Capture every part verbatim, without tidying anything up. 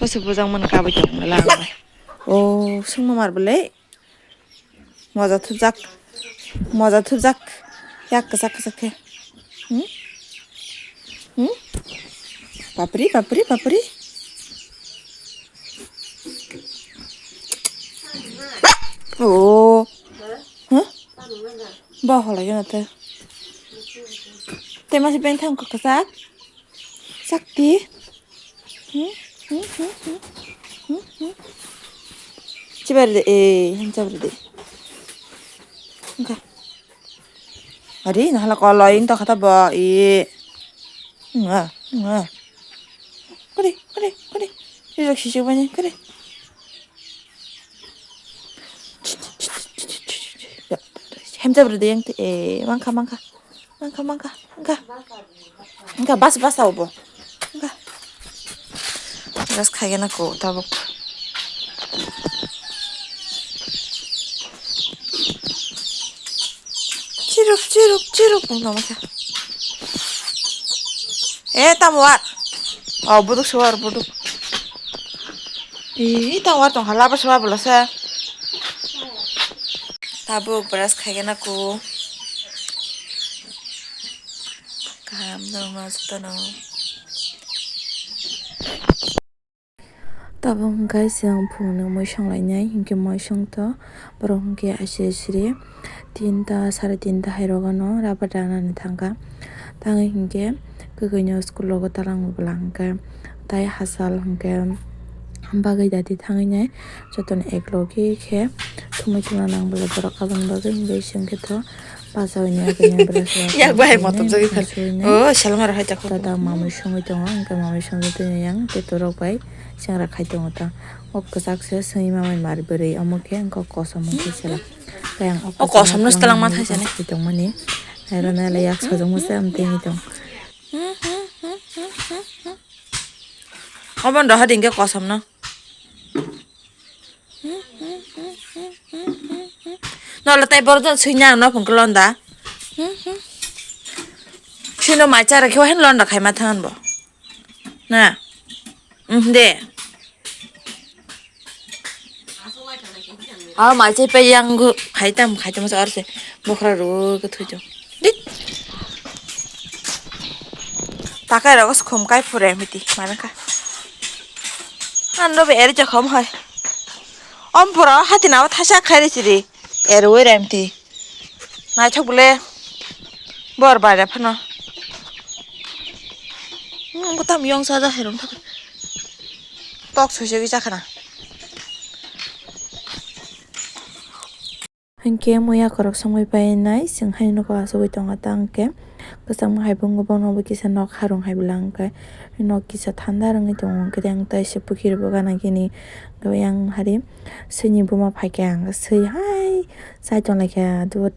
Bwswk bujak mano kabui tong la ang bai. O sungma mar bwle. Moja thupjak. Moja thupjak. Yak kwchak kwchak khe. Hmm? Hmm? Papri, papri, papri. O. Huh? Bo holai gana te. Te masi beng thang kwchak. Sakti. Hmm? Hmm? Hmm? Hmm? Hmm? Hmm? Chibar de, eh, chibar de. Engka. Ari, nahala koloi, engka kata bo, eh. Nga, nga. Kore, kore, kore. Rirok sisik bani, kore. Hemjak rwdi yang te, eh, mangkha, mangkha. Mangkha, mangkha, mangkha. Mangkha, bas, bas, tao bo. Mangkha. Gas khaigena ko tabuk. Chiruk, chiruk, chiruk, wng tongma khe. Eh, tamo war. Oh, buduk se war, buduk. Ih, tamo war tongkha, laba se war bolasa. Tabuk brush khaigena ko. Kaham no ma jotono. Tabuk hwnkhe chwng phungno mui songlainai, hinkhe mui songto borok hinkhe asiri asiri tinta, sare tinta hai rogo no rubber danani thangkha. Tangwi hinkhe kwkhwino school rogo twlang bwla hinkhe tai hachal hinkhe bagwi dati thangwi nai jotono eklogi khe thumui thumna nang bwla borok aboni bagwi hinkhe chwng khe to. Yak bai hai motom jagwi phar. O, salma rok hai jakho. Tada mamui songwi tongo, hwnkhe mamui songwi tongwi yang tei torok bai sengra khai tongo ta. O kwchak se sengwi mamai mar bwrwi, omo khe wngkha kosom wngkhe sela. Tei ang o kosom no selang ma thaisa ni. Tongmani. Hairo nai le yak sojong masa am tengwi tong. Obo ndo hadi hwnkhe kosom no. Nolo tai borok jon sui nang no phung londa. Sino mai chara khe wahin londa khai ma thangan bo. Na. De. Aw mai chai pai yang gu khai tam khai tam sa arse bokra ro ke thui jo. Dit. Takai rogo se khum kai phure miti mana kha. Ano be eri jokhom hai. Om pura hati na thaisa khai ri chiri. Ero oi remti. Naithok bole. Bor bai re phano. Hmm, butam yong sa ja herum thok. Tok sui sui ja khana. Hinkhe muya khorok songwi painai, chwng haino kok asugwi tongo ta hinkhe kwchangma hai bwngo bono bo kisa nok harung hai bwla hinkhe nok kisa thanda rwngwi tongo, hinkhe ang tei se pukhirbo gana gini yang hari swini buma phaikhe ang swi hai chai tonglaikha, dut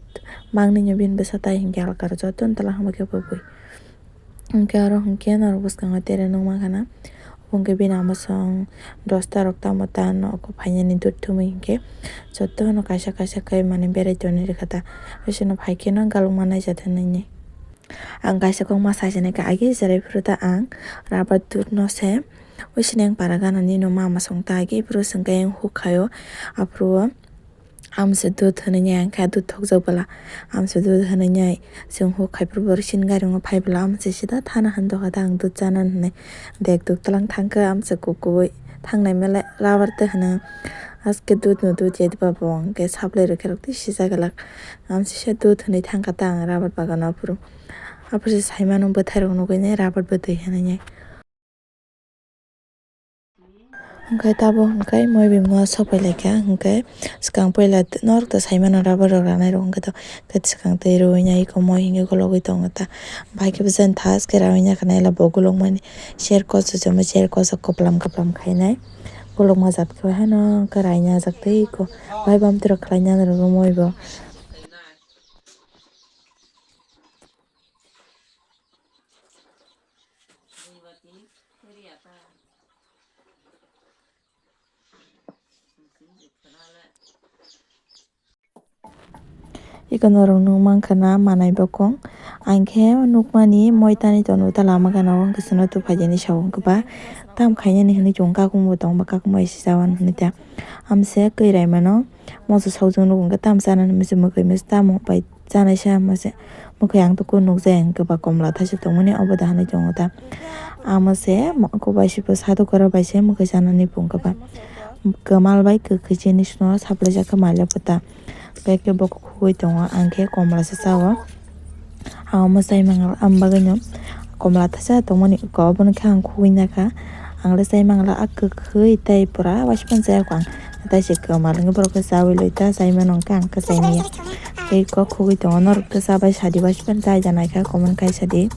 mangni bini bwsa tai hinkhe alkar joto tola hamjakhe bwbwi. Hinkhe oro hinkhe norok bwskango tere nukmankha na. Obo hinkhe bini ama song dosta rok tamo ta nogo phainani dut thumwi hinkhe jotono kaisa kaisa khe mane berai tongwi rwkha ta. Bwsano phaikheno galukma naijak hinwi. Ang kaisa kokma saisani khe agi cherai phuru ta ang rubber dut no se. Bwsani ang para ganani no mama song ta agi phuru chwng khe ayang hukhaio aphuru o. Amse dut hwnwi nai ang khe dut thokjak bwla. Amse dut hwnwi nai chwng huk khai phuru borok chini gari o phai bwla amse sida thana han doga da ang dut chana hwnwi. Dek duk tlang thang khe amse kukubui thangnai mele rubber tei hwnwi. Aske dut no dut ya diba bo hwnkhe saplai rwkhe rok tei sijak glak. Amse se dut hwnwi thang kha ta ang rubber bagan o aphuru. Aphuru se sai mano bwthai rok nugui nai rubber bwtwi hwnwi nai. Hwnkhe tabuk hwnkhe moi bimno sok pai laikha, hwnkhe swkang puila norok to sai mano rubber rok ranai rok hwnkhe to, hwnkhe swkang twi rwui nai eko moi hwnkhe gologwi tongo ta. Bai khe bwsani thash khe rawui nai khwna ela bo golokmani cher koso chama cher koso kwplam kwplam khainai golokma jat khe haino hwnkhe raina jak tei eko bai bam twi rok khlaina rwgwi moi bo. Iko norok nukmankha na manai bokong. Ang khe nukmani moitani tono ta lama gana o hwnkhe chwngno tubuphaidi hinwi sa o hwnkhe ba tam khainani hinwi chwng kakung bo tong ba kakung bai se chawan hinwi ta. Amse kwrwi rai mano moso sokjak nuk hwnkhe tam chanani hinwi se mwkhwi masa tamo bai chanai se amse mwkhwi ang to kunu nukjai hwnkhe ba komla thaisa tongmani obo da hinwi tongo ta. Amose oko bai se sadukra bai se mwkhwi chanani pungkha ba kwmal bai kwkhwi chini sno saplaijak khe mailabo ta. Khe bo khugwi tongo, ang khe komla se cha o. Ang omo chai mangla, ang bagwino komla thaisa tongmani kok, obono khe ang khugwi nakha. Ang le chai mangla, a kwkhwi tei pura waisukmani chaya kho ang. Tei se kwmal wngwi borok khe chaui loi ta, chai mano hwnkhe ang khe chai manya. Tei kok khugwi tongo, norok khe chabai sadi, waisukmani chai da naikha, comment khai sadi.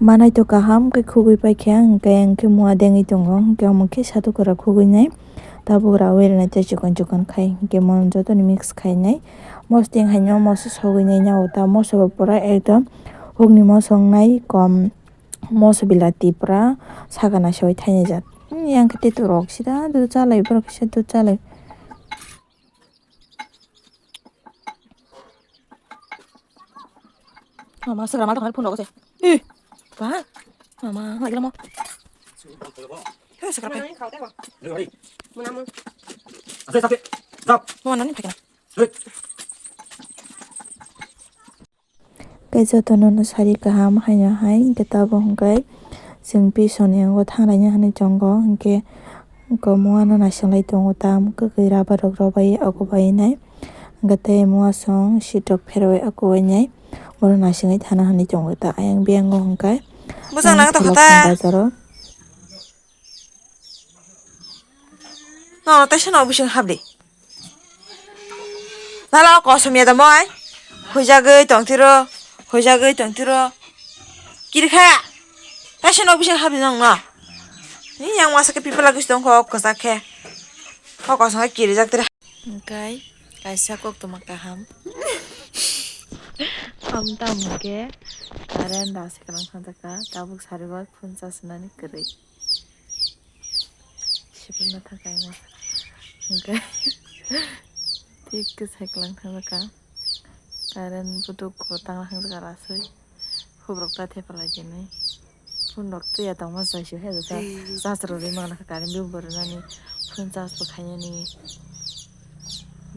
Manai to kaham khe khugwi paikha, hwnkhe ang khe mua dengwi tongo, hwnkhe omo khe satukra khugwi nai. Tabuk rawi rwnai tei chikon chikon khai, hwnkhe mon jotoni mix khainai. Mosting haino moso sogwi nai, nya uta moso bo pura ekdom hukni moso wngnai, kom moso bilati pura sakana soi thainai jat. Yang khe tei to rok sida dud chalai, borok kisa dud chalai. Mama, segra mal tongkha phone rogo se. Eh, ba, mama, lagi lama. Eh, segra pai. Mama, nani pakai na. Khe jotono no sari kaham haino hai, hwnkhe tabuk hwnkhe chwng pisoni yango thangraina hinwi tongo, hwnkhe Hwnkhe mua no naising lai tongo, tam kwkwi rubber rok rw bai, ogo bai nai. Hwnkhe tei mua song seat rok pherwi ogo bai nai. Bono naisingwi thana hinwi tongo ta ayang biyango hwnkhe. Bwsang nang tongkha ta. Bazaro. No, no, teisa no bising habdi. Nala o kosom ya da moi. Huijagwi tongtiro, huijagwi tongtiro. Kirikha. Teisa no bising habdi nang no. Ni yang masa khe pipla gis tongkho kwchak khe. O kosom khe kirijak tira. Hwnkhe kaisa koktwma kaham. Am tam hwnkhe current da se kwlang thang jakha, tabuk sarigo phone charge nani kwrwi. Sibirma thang kaima hwnkhe thik khe sai kwlang thang jakha. Current bwduk bo tangna thang jakha rasui. Hubrok ta thepalai khenwi. Phone rok twiya tongma jai se hai jata. Charge rw ri mangna kha current bill bo rwnani. Phone charge bo khainani.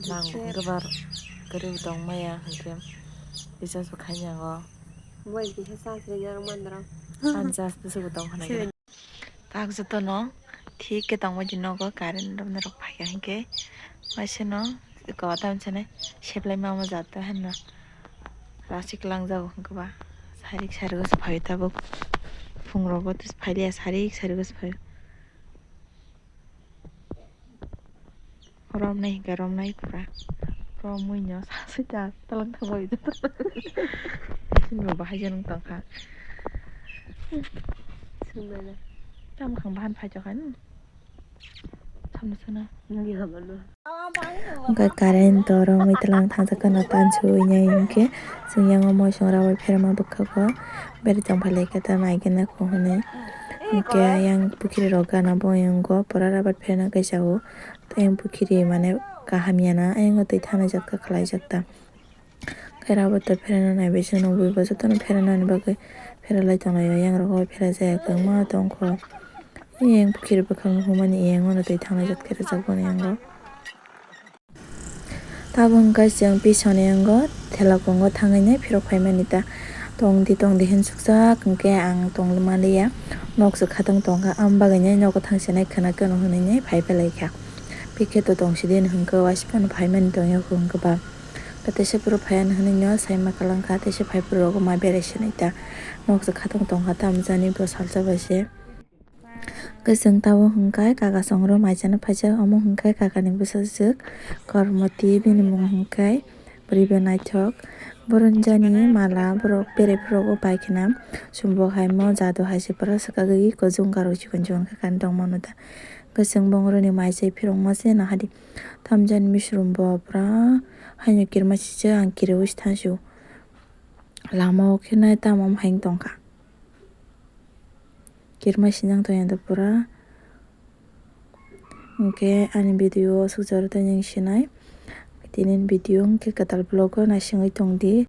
Nang bo hwnkhe bar kwrwi bo tong maya hwnkhe. Recharge bo khainai ango. Mobile kisa charge rwya rw mandra. Ang charge bwswk bo tong khna khe. Tak jotono thik khe tongbaidi nogo current romnai rok phaikha hinkhe waisano eko tam sanai seplai mama jato hinwi rasik langjago hinkhe ba sarik sarigo se phaio tabuk phungrogo phailiya sarik sarigo se phaio. Romnai hinkhe romnai pura. Romwi no sasui ta talang thangbai. Sini bo bahai jani tongkha. Sini bo na. Tamo khang bahan phai tongkha ni. Samno sana. Ngi hamalo. Hwnkhe current to romwi talang thangjakha no tan suwi nai hinkhe. Chwng yango moisong rabai pherma bwkhago. Beri tongphai laikha ta naikhe nakho hwnwi. Hinkhe yang pukhiri rok gana bo yango pura rabar pherna kaisa o. Tei ang pukhiri mane kaham ya na, ayang twi thana jak kha khlai jak ta. Khe rubber to pherana nai bai se nw bui bo jotono pherana ni bagwi pheralai tong lai o, yang rogo phera jaya kwbangma tong kho. Yang pukhiri bwkhak nw hwnmani yang no twi thang lai jak khe rwjak bo ni yango. Tabuk hwnkhe chwng pisoni yango thela kongo thangwi nai phirok phai mani ta. Tong di tong di hin sukjak hwnkhe ang tong maliya. Nok se khatang tong kha, am bagwi nai nogo thang se nai khwna khe nw hwnwi nai phai phalai kha. Pikhe to tong sidi hwnkhe waisa phano phaimani tongya hwnkhe ba. Teisa phuru phaiya hwnwi no saima kwlwng kha, teisa phai phuru rogo ma berai se nai ta. Nok se khatang tong kha, tamo jani bo salsa bai se. Kwchwng tabuk hwnkhe kaka songro mai chana phaijak, omo hwnkhe kakani bwsajwk Kormoti, bini mung hwnkhe Bwrwi Bwnaithok. Boron jani mala borok bere phuru o pai kheno chwng bo hai mo jadu hai se pura swkagwi kwchwng karwi chikon chikon khe kani tongmano da. Hwnkhe chwng bo oro ni mai chai phirok ma se nahadi. Tamjani misrum bo pura haino kirima sijak ang kiriwi thansio. Lama o khe nai tamo hai wng tongkha. Kirima sinjak tongya da pura. Hwnkhe ani video o aswk jora tei nini sinai. Tini video hwnkhe kwtal vlog o naisingwi tongdi.